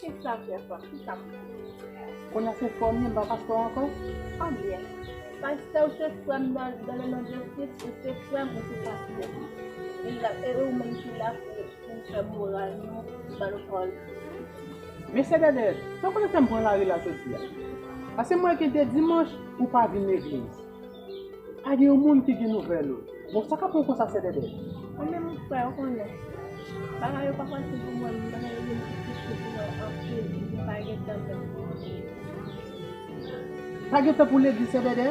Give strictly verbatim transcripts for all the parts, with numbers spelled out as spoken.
Kisa, chèf la? Kisa? Kounye a se frè w m ye, m pa pastè w ankò? Anbyen. Pastè, ou se frè m dans, dans le nom de Christ, ou se frè m, ou se pastè m. E la, e ou menm ki la pou, pou fè moral nou, pou ba nou pawòl. Men sè Dèdè, sa w konnen fè m pran lari la jodi a? Paske m wè gen de dimanch ou pa vin legliz. Pa gen yon moun ki gen nouvèl ou. Bon, sa k ap pran konsa, sè Dèdè? Mwen menm, frè, ou konnen. Bagay yo pa fasil pou mwen, m nan yon vin ki piti pou mwen anpil, m pa gen tan menm pou mwen. Pa gen tan pou legliz, sè Dèdè?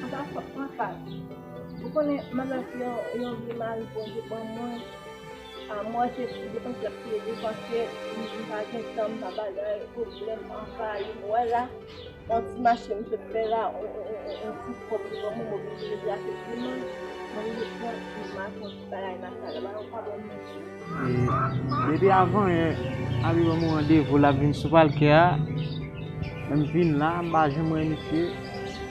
Anpa, anpa. Ou konnen, m avèk yon, yon vye mari Bondye ban mwen. A, mwen se sou depans l ap peye depanse, m, m pa gen tan, m pa bagay, pwoblèm anvayi m. Wè la, yon ti mache m sot fè la, on, on, on, on, on ti kòb li ban mwen, m oblije rete achte pli manje, mwen rete pran, m achte yon ti bagay nan kay la, bagay yo pa bon menm. E, depi avan yè, Abi ban mwen randevou, l ap vin sou palkè a. Lè m vin la, m pa janm wè misye.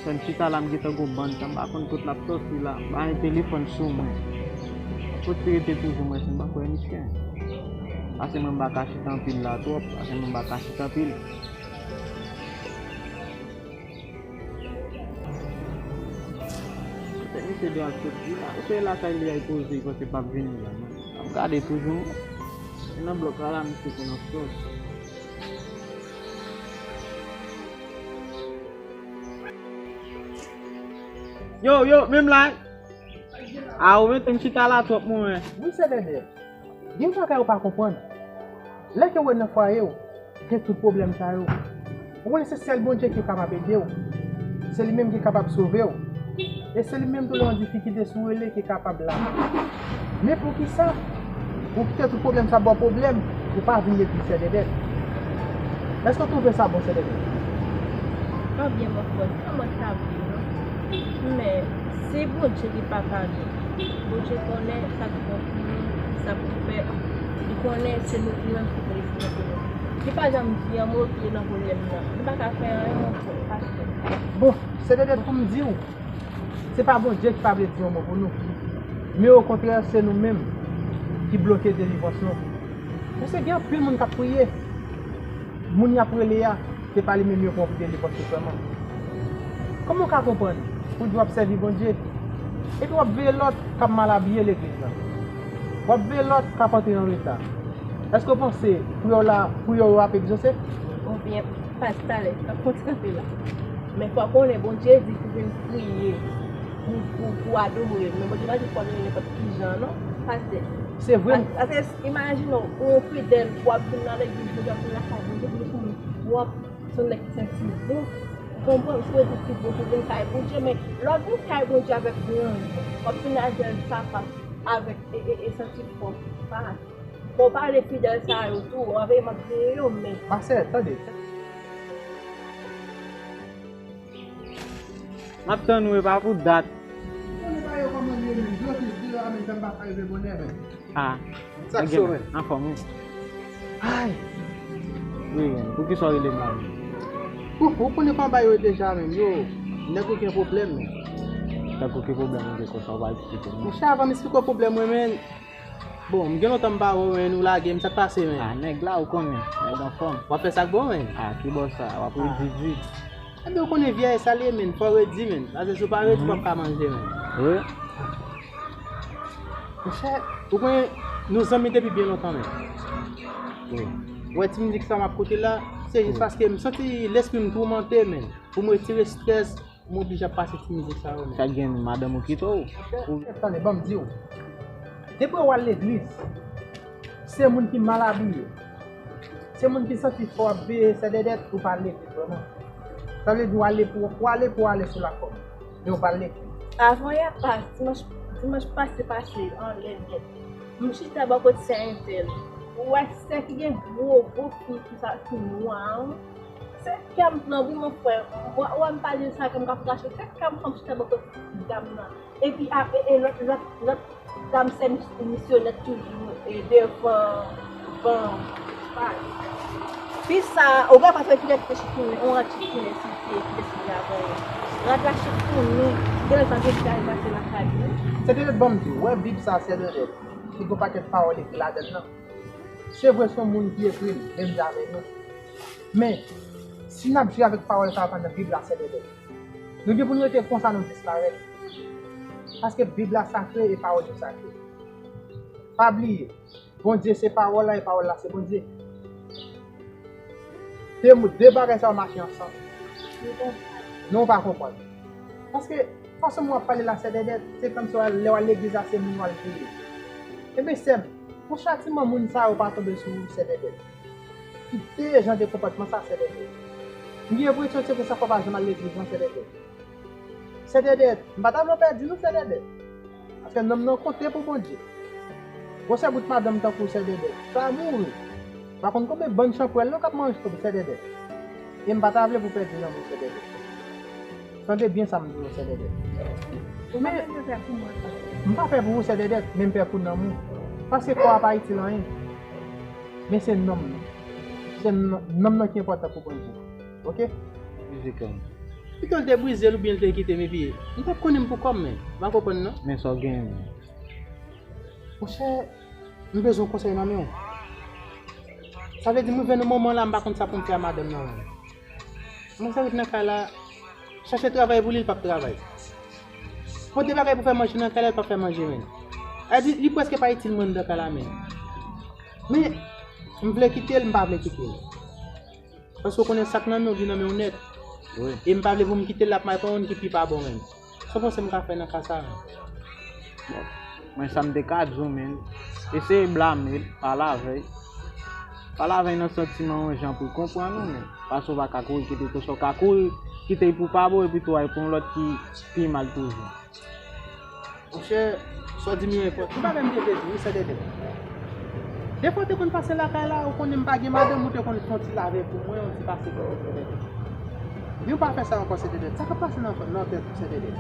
Sèl m chita la, m gentan gon bann tan, m pa konn kot l ap sòti la. M pa gen telefòn sou mwen. Kot li rete toujou, mwen si m pa kwè misye. Pase mwen m pa ka chita anpil la twòp, pase mwen m pa ka chita anpil. Kote misye dwe ap soti la? Kote lakay li a poze, kote p ap vini la? M ap gade toujou. Se nan blòk la, la misye konn ap sòti. Yo, yo, menm la. A, ou mete m chita la twòp, mwen. Wi, sè Dèdè. Gen yon bagay ou pa konprann. Lè ke w wè nan fwaye w, gen tout pwoblèm sa yo. Ou konnen se sèl Bondye ki kapab ede w. Se li menm ki kapab sove w. E se li menm tou lè w an difikilte, si w rele, ki kapab la. Men poukisa ou kite tout pwoblèm sa ba w pwoblèm, ou pa vin legliz, sè Dèdè? Èske w twouve sa bon, sè Dèdè? Anbyen, mon frè, sa mwen ta vle, non. Men, se Bondye ki pa pale. Bondye konnen sa ki bon pou nou, sa pou fè. Li konnen se nou, li menm ki pou li fè pou nou. Li pa janm di yon mo ki nan pwoblèm nan. Li pa ka fè anyen, mon frè, pastè. Bon, sè Dèdè, pou m di w, se pa Bondye ki pa vle di yon mo pou nou. Men okontrè, se nou menm ki bloke delivrans nou. Paske gen anpil moun k ap priye. Moun y ap rele a, se pa li menm yo pran pou delivrans li vrèman. Kòman w ka konprann pou di w ap sèvi Bondye, epi w ap veye lòt k ap mal abiye legliz la? W ap veye lòt k ap antre an reta. Èske w panse priyè w la, priyè w yo ap egzose? Oubyen, pas talè, k ap konn kanpe la. Men fò w konnen Bondye di pou vin priye, pou, pou, pou adore l. Men Bondye pa di fò w vini nenpòt ki jan, non. Pastè. Se vre. Pas-, paske imajine w, ou yon fidèl, w ap vin nan legliz, Bondye ap vin lakay Bondye, pou li konn w ap se yon nèg ki santi bon. Ou konprann? Ou santi bon pou vin kay Bondye, men lè w vin kay Bondye avèk grangou, w ap vin avè l papa, avèk e, e, e santi fò. Pa, fò w pale fidèl sa yo tou, w ap veye m ap veye yo, men. Pastè, tande. M ap tann ou, e pa pou dat. Konnen pa yo kòman li ye menm, blokis di yo a menm, fè m pa ka rive bonè menm. Ah, sa k cho menm? Anfòm, wi. Ay! Wi, menm, poukisa w rele m la menm? Ou, ou konnen kòman bagay yo ye deja menm, yo, nèg ou gen pwoblèm menm. Tankou ki pwoblèm ou gen konsa, ou pa eksplike m non. Monchè, avan m eksplike w pwoblèm mwen menm, bon, m gen lontan m pa wè w, men ou lage m, sa k pase, men? Ah, nèg la, ou konnen, nèg anfòm. W ap fè sa k bon, men? Ah, ki bò sa? W ap redi di. Ebyen, ou konnen vyeyès sa l ye, men, fò w redi, men. Paske si w pa redi, w p ap ka manje, men. Wi. Monchè, ou konnen, nou zanmi depi byen lontan, men. Wi. Ou wè ti mizik sa m ap koute la, se jis paske m santi lespri m toumante, men. Pou m retire estrès, m oblije ap pase ti mizik sa yo, men. Sa gen madanm ou kite w? Ou... Tande, ban m di w. Depi w al legliz, se moun ki mal abiye, se moun ki santi fò ap veye sè Dèdèt, ou pa al legliz vrèman. Sa vle di w ale pou, w ale pou w ale sou lakòb, men w pa al legliz. Avan yè pas, dimanch, dimanch pase pase anlè nèt, m chita bò kot sè entèl. Ou wè sè ki gen gwo, gwo fi ki sa, ki nwa an. Se kè m pran wi, mon frè. Ou wè m pale sa, kè m ka krache. Se kè m pran, m chita bò kot dam nan. Epi a, e, e lòt, lòt, lòt dam, sè mis-, misyonè toujou, e devan, devan. Fi sa, ou gen pa fè ki lè ki te chifounen, on rad chifounen site, ki te site avan yo. Rad la chifounen, gen lè sa gen kay pase lakay yo. Sè Dèdèt, ban m di w, wè Bib sa, sè Dèdèt, ki gen pakèt pawòl ekri ladan l nan. Se vre, se yon moun ki ekri l, menm jan avè nou. Men, si n ap jwe avèk pawòl sa yo pandan Bib la, sè Dèdè, nou gen pou nou rete konsa, nou disparèt. Paske Bib la sakre e pawòl yo sakre. Pa bliye, Bondye se pawòl la e pawòl la se Bondye. De, de bagay sa yo mache ansanm. Non, ou pa konprann. Paske, fason mwen ap pale la, sè Dèdè, se kòmsi w al, lè w al legliz la, se moun w al touye. Ebyen, sè m, pou chatiman moun sa yo pa tonbe sou ou, sè Dèdè. Ki de jan de konpòtman sa, sè Dèdè? M gen enpresyon se pou sa fò w pa janm al legliz, non, sè Dèdè. Sè Dèdè, m pa ta vle w pèdi, non, sè Dèdè. Paske nanm nan konte pou Bondye. Gwosè bout madanm tankou sè Dèdè, sa mouri. Pa konn konbyen bann chanpwèl non k ap manje sou sè Dèdè. E m pa ta vle pou pèdi nanm ou sè Dèdè. Tande byen sa m di w sè Dèdè. Ou pa bezwen pè pou mwen. M pa pè pou ou sè Dèdè, men m pè pou nanm ou. Paske kò a pa itil anyen. Men se nanm nan. Se nanm nan ki enpòtan pou Bondye. Oke? Pito l te brize l oubyen l te kite m epi m t ap konnen m pou kò m men. M pa konprann non. Men sa w genyen menm. Monchè, m bezwen yon konsèy nan men w. Sa vle di m rive nan moman la m pa konn sa pou m fè a madanm nan menm. Mwen sa ret nan kay la, chache travay pou li, li p ap travay. Pote bagay pou fè manje nan kay la, li p ap fè manje menm. Sa vle di li prèske pa itil mwen anndan kay la menm. Men, m vle kite l, m pa vle kite l. Paske w konnen sa k nan men w, li nan men w nèt. Wi. E m pa vle pou m kite l, l ap may pran youn ki pi pa bon menm. Sa w panse m ka fè nan ka sa a? Bon, mwen sa m te ka di w, men, eseye blame l, pale avè l. Pale avè l nan santiman yon jan pou l konprann ou, men. Paske w pa ka kouri kite l, konsa w ka kouri kite l pou pa bon, epi tou w al pran yon lòt ki pi mal toujou. Monchè, sa w di m yo enpòtan. M pa menm te vle di wi, sè Dèdè. Defwa w te konn pase lakay la, ou konnen m pa gen madanm, ou te konn fè yon ti lave pou mwen, yon ti pase pou mwen, sè Dèdè. Men w pa fè sa ankò, sè Dèdè. Sa k ap pase nan, nan tèt ou, sè Dèdè?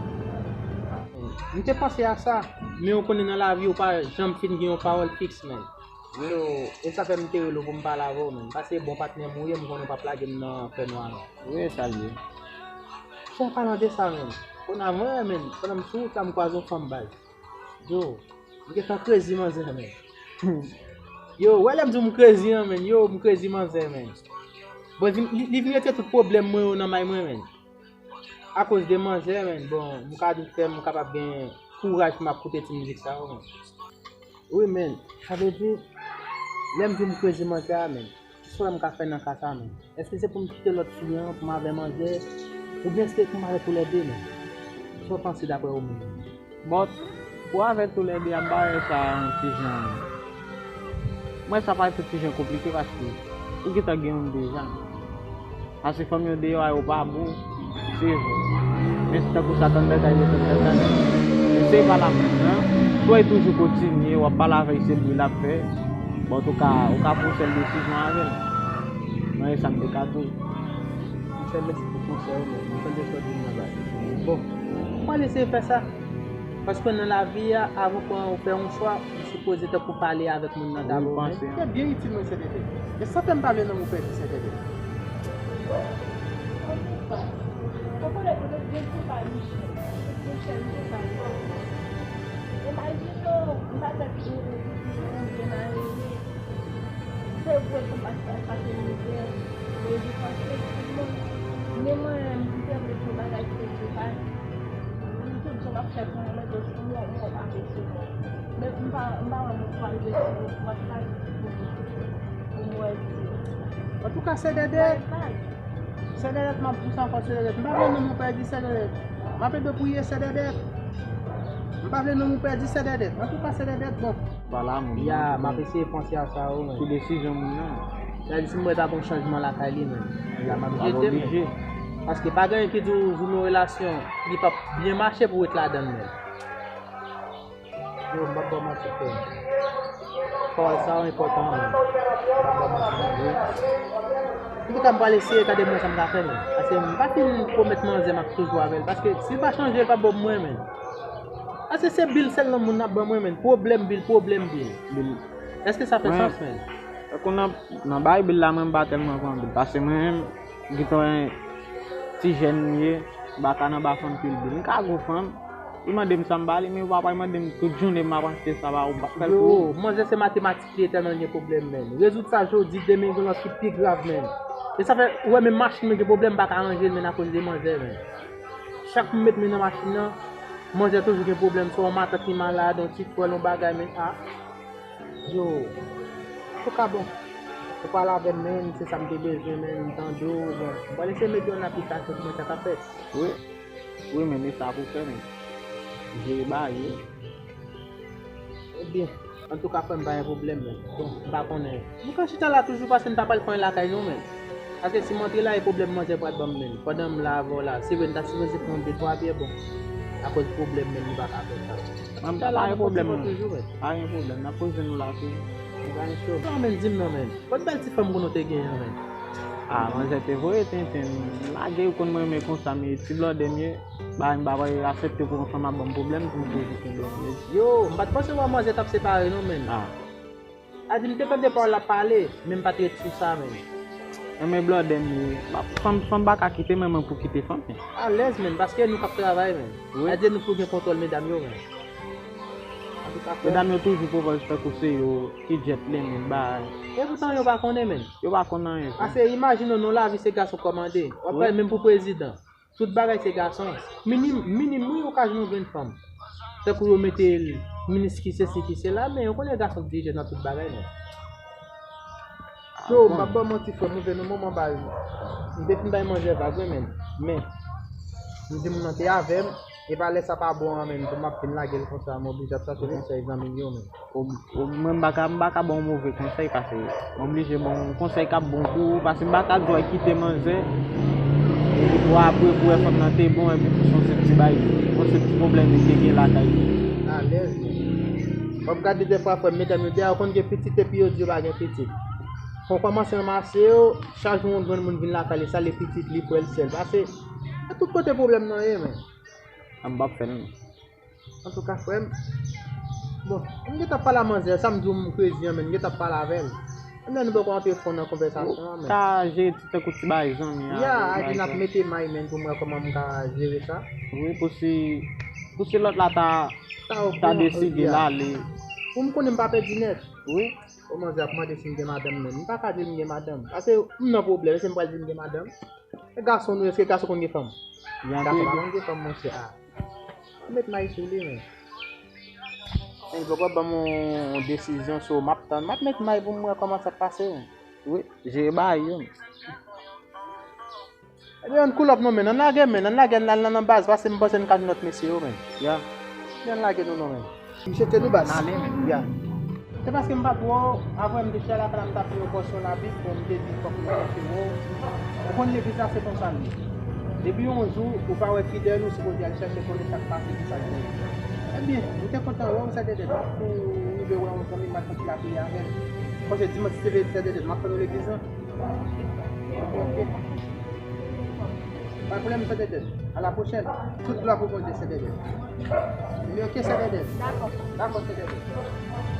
M te panse a sa, men ou konnen nan lavi, ou pa janm fin gen yon pawòl fiks, menn. So, e sa fè m te rele w pou m pale avè w, menn. Paske bon patnè m ou ye, m konnen w p ap lage m nan fènwa non. Wi, e sa l ye. Chè, palan de sa, menn. Kounye a mwen, menn, pandan m sou wout la, m kwaze yon fanm baz. Yo, m gentan krezi manzè, menn. Yo, wè lè m di w m krezi an, menn. Yo, m krezi manzè, menn. Bon, li, li, li vin retire tout pwoblèm mwen yo nan may mwen, menn. Akoz de manzè, menn. Bon, m ka di w fè m kapab gen kouraj pou m ap koute ti mizik sa yo, menn. Wi, menn. Sa vle di, lè m di w m krezi manzè a, menn. Kisa w wè m ka fè nan ka sa, menn? Èske se pou m kite lòt fi an, pou m avè manzè, oubyen se pou m avè toulède, menn? Sa w panse daprè ou menm? Bon, pou avè toulède a, m pa wè sa yon ti jan. Mwen sa parèt yon ti jan konplike paske ou gentan gen youn deja. Paske fanm yo deyò a yo pa bon, se vre. Men se tankou sa tann bagay yo tann tann. Men se pa la menm nan. Swa e toujou kontinye, w ap pale avè l, se bri l ap fè. Bon, antouka, ou ka pran yon sèl desizyon avè l. Mwen, e sa m te ka di w. Monchè, mèsi pou konsèy ou, men m tande sa w di m nan bagay. Bon, m pral eseye fè sa. Paske nan lavi a, avan w pran, ou fè yon chwa, ou sipoze tankou pale avèk moun nan dabò. Wi, men panse, se byen itil mwen, sè Dèdè. E sa fè m pa vle nanm ou pèdi, sè Dèdè. Ou konnen, ou konnen, ou konnen, gen kou pa Michel. Michel, m te pale. Imajine w, m pa fè piti, m te malere. Se vre ke m pa t ka pase mizè, men je panse ke tout moun, men mwen menm, m te vle fè yon bagay ki te depase. M tout jan m ap fè pou mwen, men tout moun, mwen pa vle se mwen. Men m pa, m pa wè moun pral vle se mwen, m ap pale pou mwen, pou mwen di. Antouka, sè Dèdè. Sè Dèdèt, m ap di w sa ankò, sè Dèdèt. M pa vle nanm ou pèdi, sè Dèdèt. M ap ede w priye, sè Dèdèt. M pa vle nanm ou pèdi, sè Dèdèt. Antouka, sè Dèdèt, bon. Pale a moun nan, ya, m ap eseye panse a sa, wi, men. Sou desizyon moun nan. Sa di, si m wè pa gen chanjman lakay li, men. La, m ap jete, men. Paske pa gen anyen ki di w, ou nan relasyon, li p ap byen mache pou w ret ladan l, men. Yo, m p ap ba w manti, frè m. Pawòl sa yo enpòtan, men. M p ap ba w manti, non, wi. Antouka, m pral eseye gade mwen sa m ka fè, men. Paske m pa fin pwomèt manzè m ap toujou avè l. Paske si l pa chanje, l p ap ban m mwen, men. Paske se bil sèl nan moun nan ap ban mwen, men. Pwoblèm bil, pwoblèm bil. Bil. Èske sa fè sans, men? Tankou nan, nan bay bil la, mwen, m pa tèlman pran bil. Paske mwen menm, gentan yon ti jèn m ye, m pa ka nan ba fanm pil bil. M ka gwo fanm, li mande m sa m ba li, men ou pa pral mande m tout jounen m ap achte sa ba ou, m p ap fè l pou ou. Yo, manzè se matematik li ye, tèlman l gen pwoblèm, menn. Rezoud sa jodi, demen gen lòt ki pi grav, menn. E sa fè, ou wè, menm machin mwen gen pwoblèm, m pa ka ranje l, men akoz de manzè, men. Chak m met men nan machin nan, manzè toujou gen pwoblèm, swa yon matant ki malad, yon ti frè l, yon bagay, men, a. Yo, antouka, bon, ou pale avè m, men, se sa m te bezwen, men, m tande w, bon, m pral eseye mete yon aplikasyon pou mwen sa ka fèt. Wi, wi, men, men sa pou fè, men. Jere bagay yo. Ebyen, antouka, frè m, pa gen pwoblèm, men. Bon, m pa konnen. Nou ka chita la toujou, paske n ta pral pran lakay nou, men. Paske si m antre la, e pwoblèm manzè pral ban m, men. Pandan m la avè w la, se vre, n ta sipoze pran de twa byè, bon. Akoz pwoblèm, men, nou pa ka fè sa. Mwen, pa gen pwoblèm, non. Pa gen pwoblèm, n ap poze nou la, tou. Bagay cho. Non, men, di m non, men. Kot bèl ti fanm konnen w te genyen an, men? A, manzè te voye tenten. M lage yo konn mwen renmen konsa, men ti blòdè m ye. Bagay m pa pral aksepte pou yon fanm ap ban m pwoblèm, pou m toujou kenbe yon nèg. Yo, m pa t panse w a manzè t ap separe non, men. A. A di m te tande pawòl l ap pale, men m pa t ret sou sa, men. Renmen blòdè m ye. Fanm, fanm pa ka kite mwen, mwen pou kite fanm, men. Alèz, men, paske nou k ap travay, men. Wi. Sa di nou pou gen kontwòl medam yo, men. Antouka, frè m. Medam yo toujou pwopòz tankou se yo ki djèt lenmen bagay. E poutan yo pa konnen, men. Yo pa konn anyen, frè. Ase, imajine w, non, lavi se gason kòmande. W ap pale menm pou prezidan. Tout bagay se gason. Minim, minim, wi, ou ka jwenn yon grenn fanm. Tankou yo mete l minis ki sesi, ki sela, men yo konnen gason k dirije nan tout bagay, men. Yo, m p ap ba w manti, frè m, ou vle nan moman bay. M te fin bay manzè vag, wi, men. Men, m di moun nan te avè m, e pa lè sa pa bon an, men, pou m ap vin lage l konsa, m oblije ap chache konsèy zanmi m yo, men. Ob-, ob-, mwen, m pa ka, m pa ka ba w move konsèy, paske m oblije ba w yon konsèy k ap bon pou ou, paske m pa ka di w al kite manzè, epi pou apre, pou wè fanm nan te bon, epi pou se yon sèl ti bay, yon sèl ti pwoblèm li te gen lakay li. Alèz, men. W ap gade dèfwa, frè m, medam yo, deja yo konn gen pitit, epi yo di yo pa gen pitit. Fò w kòmanse ranmase yo, chak jou yon granmoun vin lakay li, sa li pitit li, frè l, sè l. Paske, se tout kote pwoblèm nan ye, men. A, m p ap fè l, non. Antouka, frè m, bon, m gentan pale a manzè, sa m di w m krezi an, men m gentan pale avè l. Ebyen, nou poko antre fon nan konvèsasyon an, men. Ou ka jere ti tankou ti bagay zanmi a. Ya, a di n ap mete may, men, pou m wè kòman m ka jere sa. Wi, pou si, pou si lòt la ta, ta deside l ale. Pou m konnen m pa pèdi nèt. Wi. O manzè ap mande si m gen madanm menm. M pa ka di l m gen madanm. Paske m nan pwoblèm, èske m pral di m gen madanm? E gason nou, èske gason konn gen fanm? Gason pa konn gen fanm, monchè, a. Met may sou li, men. Men, fòk w ap ban m yon desizyon, so, m ap tann. M ap met may pou m wè kòman sa ap pase, men. Wi, jere bagay yo, men. Ebyen, ann cool off non, men. Ann lage, men. Ann lage, ann al nan, nan baz, paske m panse n ka jwenn lòt mesye yo, men. Ya. Ebyen, ann lage nou non, men. M swete nou baz. N ale, men. Ya. Se paske m pa t wè w, apre m te chita lakay la, m t ap fè yon pòsyon labib, bon, m te di fòk m chèche wè w. Ou konn legliz la se konsa l ye. Depi yon jou, ou pa wè fidèl ou, sipoze al chèche konnen sa k pase, ki sa k genyen. Ebyen, m te kontan wè w, sè Dèdèt, m ap tou rive wè yon zanmi m, m al fè yon ti lapriyè avè l. Konsa dimanch, si se vre, sè Dèdèt, m ap tann ou legliz lan. Ok. Pa pwoblèm, sè Dèdèt. A la pwochèn. Tout glwa pou Bondye, sè Dèdèt. Men ok, sè Dèdèt. Dakò. Dakò, sè Dèdèt.